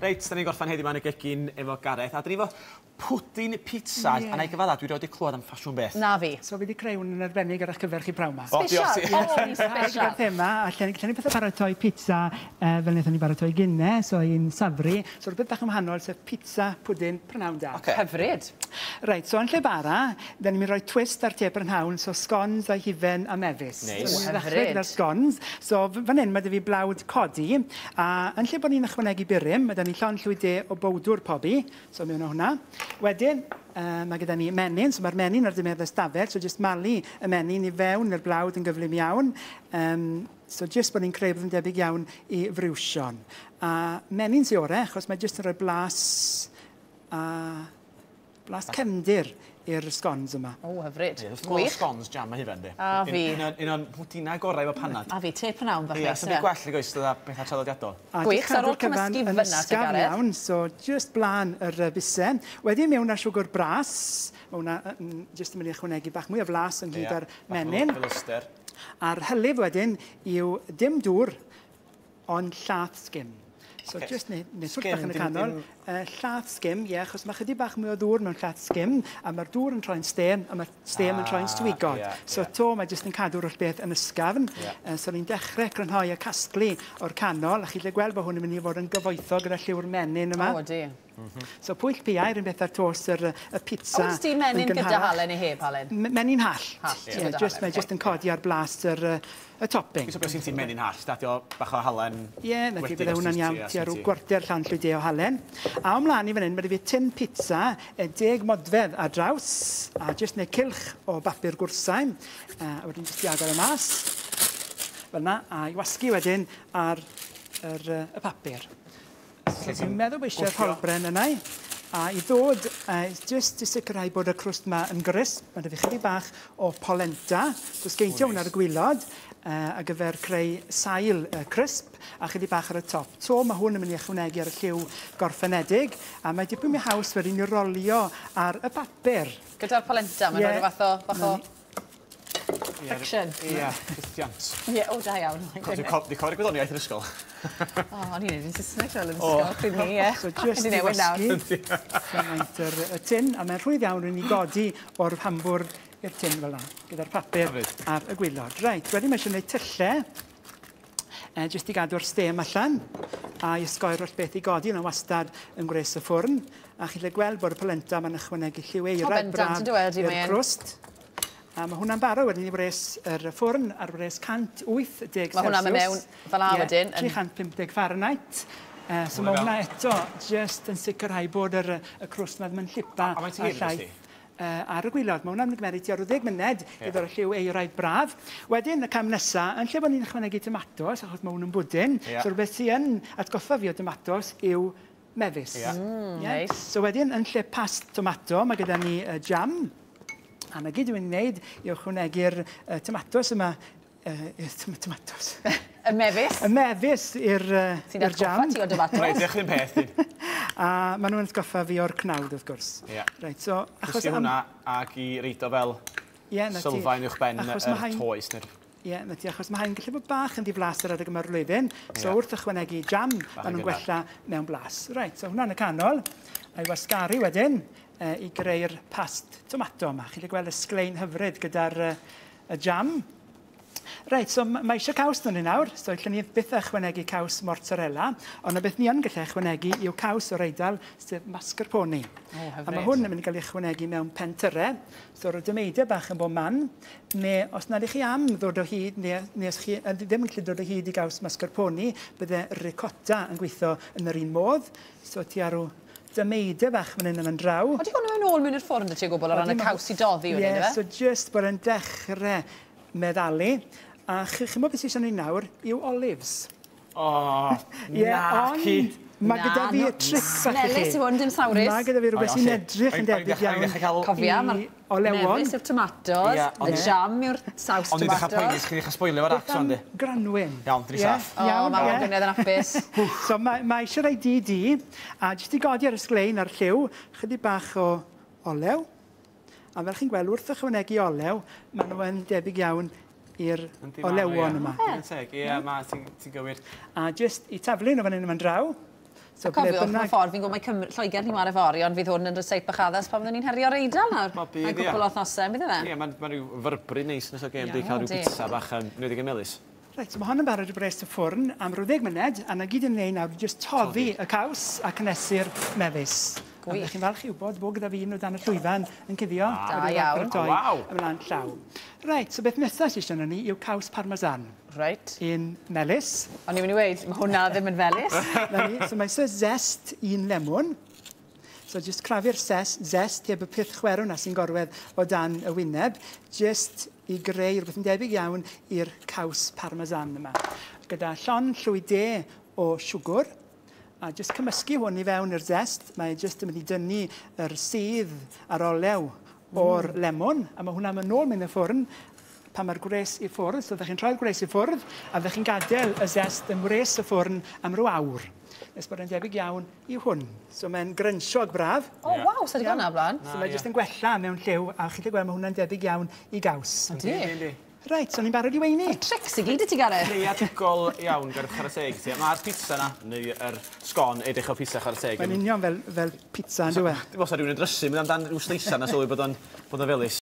Reit, da ni'n gorffan heddiw 'ma yn y gegin efo Gareth, a 'dyn ni efo pwdin pitsa, a 'na i gyfadda, dwi rioed 'di clywed am ffasiwn beth. Na fi. So fi 'di creu 'wn yn arbennig ar eich cyfer chi pnawn 'ma. O, diolch ti. O, un special. Gyda'r thema, a lle lle ni pethe paratoi pitsa fel nethon ni baratoi gynne, so un safri, so rwbeth bach yn wahanol, sef pitsa pwdin prynawn da. Ocê. Hyfryd. Reit, so yn lle bara, 'dan ni'n mynd i roi twist ar te prynhawn, so scones a hufen a mefus. Neis. So ni ddechre Hyfryd. gyda'r scones. So fan 'yn ma' 'da fi blawd codi, a yn lle bod ni'n ychwanegu burum, ma' 'da ni llond llwy de o bowdwr pobi, so mewn â hwnna. Wedyn, ma' gyda ni menyn, so ma'r menyn ar dymedd y stafell, so jyst malu y menyn i fewn i'r blawd yn gyflym iawn. So jyst bod ni'n creu rhywbeth yn debyg iawn i friwsion. A menyn sy ore, achos mae jyst yn rhoi blas a blas cefndir i'r scones yma. O, hyfryd. Ie, wrth gwrs scones jam a hufen, di. A fi. Un o'n, un o'n pwdina gorau efo panad. A fi, te prynawn bach Ie, neis. sy'n byd gwell i goes dda bethau traddodiadol. A Gwych, jyst so ar ôl cadw'r cyfan cymysgu yn fyna te, ysgafn Gareth. iawn, so jyst blaen yr buse. Wedyn mewn â siwgr bras, mae hwnna jyst yn mynd i ychwanegu bach mwy o flas ynghyd Ie, â'r bach o menyn. Felyster. A'r hylif wedyn yw dim dŵr, ond llath sgim. So jyst neu twll bach yn y Sgim, dim- canol. dim- Llath sgim, ie, achos mae chydig bach mwy o ddŵr mewn llath sgim, a mae'r dŵr yn troi'n stêm, a mae'r stêm yn troi'n swigod. So to, mae jyst yn cadw'r holl beth yn ysgafn. So ni'n dechrau crynhoi a casglu o'r canol, a chi'n gallu gweld bod hwn yn mynd i fod yn gyfoethog gyda lliw'r menyn yma. O, ydi. So pwyll piau, yr un beth ar tost y pizza. A oes ti menyn yn gyda gynharach. halen neu heb halen? Menyn hallt. Hallt, Ie, gyda jyst, halen, mae ocê. jyst yn codi ar blas y topping. Dwi'n siŵr sy'n ti'n menyn hallt, adio bach o halen. Ie, na ti, wedi bydde os hwnna'n ti- iawn, ie, ti ar os ryw ti- gwarter llawn llwy de o halen. A ymlaen i fan hyn, mae 'da fi tin pizza, 10 modfedd ar draws, a jyst neud cylch o bapur gwrsain, a wedyn jyst i agor y mas, fel 'na, a i wasgu wedyn ar y papur. So Lle dwi'n ti'n meddwl bod eisiau'r gwthio? rholbren yna, a i ddod, jyst i sicrhau bod y crwst yma yn grisp, mae 'da fi chydig bach o polenta, so sgeintio hwnna ar y gwilod, ar gyfer creu sail crisp, a chydig bach ar y top. To, mae hwn yn mynd i ychwanegu ar y lliw gorffenedig, a mae dipyn mwy haws wedyn i rolio ar y papur. Gyda'r polenta, mae'n Ie. rhoi rhyw fath o, bach o Na ni. friction. Ie, ffrithiant. Ie, o, da iawn. Dwi'n cofio'r gwyddoniaeth yn ysgol. O, o'n i'n neud yn Saesneg fel yn ysgol, pryd ni, ie. So jyst Wedi i newid nawr. wasgu cymaint y tin, a mae'n rhwydd iawn rwy'n i godi o'r hambwrdd i'r tin fel yna, gyda'r papur Hyfryd. ar y gwilod. Reit, wedyn mae eisiau gwneud tyllau, jyst i gadw'r stêm allan, a i osgoi'r holl beth i godi, yna wastad yn gwres y ffwrn. A chi'n gallu gweld bod y polenta ma'n ychwanegu lliw eiraidd bendant, braf yndyw e, ydi, i'r mae e'n- crwst. A mae hwnna'n barod wedyn i wres yr ffwrn ar wres 180 Mae hwnna'n mynd Celsius. mewn fel 'a Ie, wedyn, yn- 350 Fahrenheit. So Hwnna mae fel- hwnna eto jyst yn sicrhau bod y crwst 'ma ddim yn llipa A faint ar hir llaeth. nes di? Ar y gwilod. Mae hwnna'n gymeryd tua ryw 10 munud i ddod â lliw eiraidd braf. Wedyn, y cam nesa, yn lle bod ni'n ychwanegu tomatos, achos mae hwn yn bwdin, so rhywbeth sy'n yn atgoffa fi o tomatos yw mefus. Ie? Neis. So wedyn, yn lle past tomato, mae gyda ni jam. A na gyd dwi'n wneud yw ychwanegu'r tomatos yma, tomatos. Y mefus. Y mefus Sy'n i'r jam. atgoffa ti o tomatos. Reit, diolch un peth, di. A maen nhw'n atgoffa fi o'r cnawd, wrth gwrs. Reit, so, achos Cysgu am- hwnna ac i reid o fel Ie, na ti. sylfaen uwch ben Achos yr ma' hain- toes neu'r Ie, na ti, achos mae hain gallu bod bach yn ddiflas ar adeg yma'r flwyddyn. So wrth ychwanegu jam, Bach maen yn nhw'n gynnar. gwella mewn blas. Reit, so hwnna'n y canol. A'i wasgaru wedyn i greu'r past tomato yma. Chi'n gallu gweld y sglein hyfryd gyda'r y jam. Reit, so mae eisiau caws dyn ni nawr, so allwn ni byth ychwanegu caws mozzarella, ond y beth ni yn gallu ychwanegu yw caws o'r Eidal, sef mascarpone. O, A mae hyfryd. hwn yn mynd i gael ei ychwanegu mewn pentyrau, so rhyw dymeidau bach yn bob man, neu os nad ych chi am ddod o hyd, neu os chi ddim yn gallu dod o hyd i gaws mascarpone, bydde ricotta yn gweithio yn yr un modd, so ti ar ryw dymeidau bach fan hyn yn mynd draw. Odi hwn yn mynd nôl mewn i'r ffwrn y ti o gwbl o ran y Odi, ma' caws i doddi wedyn, Ie, yfe? so jyst bod yn dechrau meddalu. A chimod beth sydd eisiau ni nawr yw olives. O, Ie, na ci. ond mae Na, gyda fi no, y tric bach i chi. Melys yw hwn, dim sawrus. Mae gyda fi rhywbeth O, sy'n ie, edrych yn O'n i'n debyg dechrau- o'n i'n iawn dechrau cael- Cofia, i mae'r olewon. mefus yw'r tomatos, Ie, y ond- jam yw'r saws Ond i'n dechrau poeni, tomatos. chi'n dechrau sboilio fo'r Beth ac, am di. Granwyn. Iawn, dyn ni Ie, saff. O, Iawn, mae ie. Waun Gwynedd yn hapus. So mae eisiau rhoi di, a jyst i godi ar y sglein a'r lliw, chydig bach o olew. A fel chi'n gweld, wrth ychwanegu olew, maen nhw yn debyg iawn i'r Yndi, ma' nhw, olewon ie. yma. Digon teg, ie, ma, ti'n gywir. A jyst i taflu nhw fan hyn yma'n draw, So A cofiwch, mewn ffordd, fi'n gwybod mai Cymru, Lloegr ni'n ware fory, ond fydd hwn yn ryseit bach addas pan fyddwn ni'n herio'r Eidal nawr. Ma' bydd, Mae'n ie. cwpl o wythnosau, bydd e? Ie, mae'n ma rhyw fyrbri neis nes o gêm, di cael rhyw ydi. pizza bach yn newid y melys. Reit, so mae hon yn barod i bres y ffwrn am ryw 10 munud, a na gyd yn wneud nawr, jyst toddi y caws a cynnesu'r mefus. A Gwych. byddwch chi'n falch i wybod bod gyda fi un o dan y llwyfan yn cuddio. Da wedi iawn. paratoi Waw. Ymlaen llaw. Reit, so beth nesaf sydd eisiau ni yw caws parmesan. Reit. Un melys. O'n i'n mynd i weud, mae hwnna ddim yn felys. Na ni, so mae eisiau zest un lemwn. So jyst crafu'r zest heb y peth chwerw na sy'n gorwedd o dan y wyneb, jyst i greu rhywbeth yn debyg iawn i'r caws parmesan yma. Gyda llond llwy de o siwgr, a jyst cymysgu hwn i fewn i'r zest, mae jyst yn mynd i dynnu yr sudd a'r olew o'r lemwn, a mae hwnna'n mynd nôl mewn y ffwrn pan mae'r gwres i ffwrdd. So, ddech chi'n troi'r gwres i ffwrdd, a ddech chi'n gadael y zest yng ngwres y ffwrn am ryw awr. Nes bod e'n debyg iawn i hwn. So mae'n grynsiog braf. O, waw, sa di gweld 'na o'r blaen. So mae jyst yn gwella mewn lliw, a chi'n gallu gweld mae hwnna'n debyg iawn i gaws. Ydi. Yndi. Reit, so ni'n barod i weini. Tricks i gyd i ti, Gareth. Creadigol iawn, Gareth, chwarae teg i ti. Mae'r pizza na, neu yr sgon, edrych o pizza chwarae teg. Mae'n union fel pizza, yn dyw e? Dwi'n meddwl sa rhywun yn drysu, mynd amdan rhyw sleisa na sylwi bod o'n felys.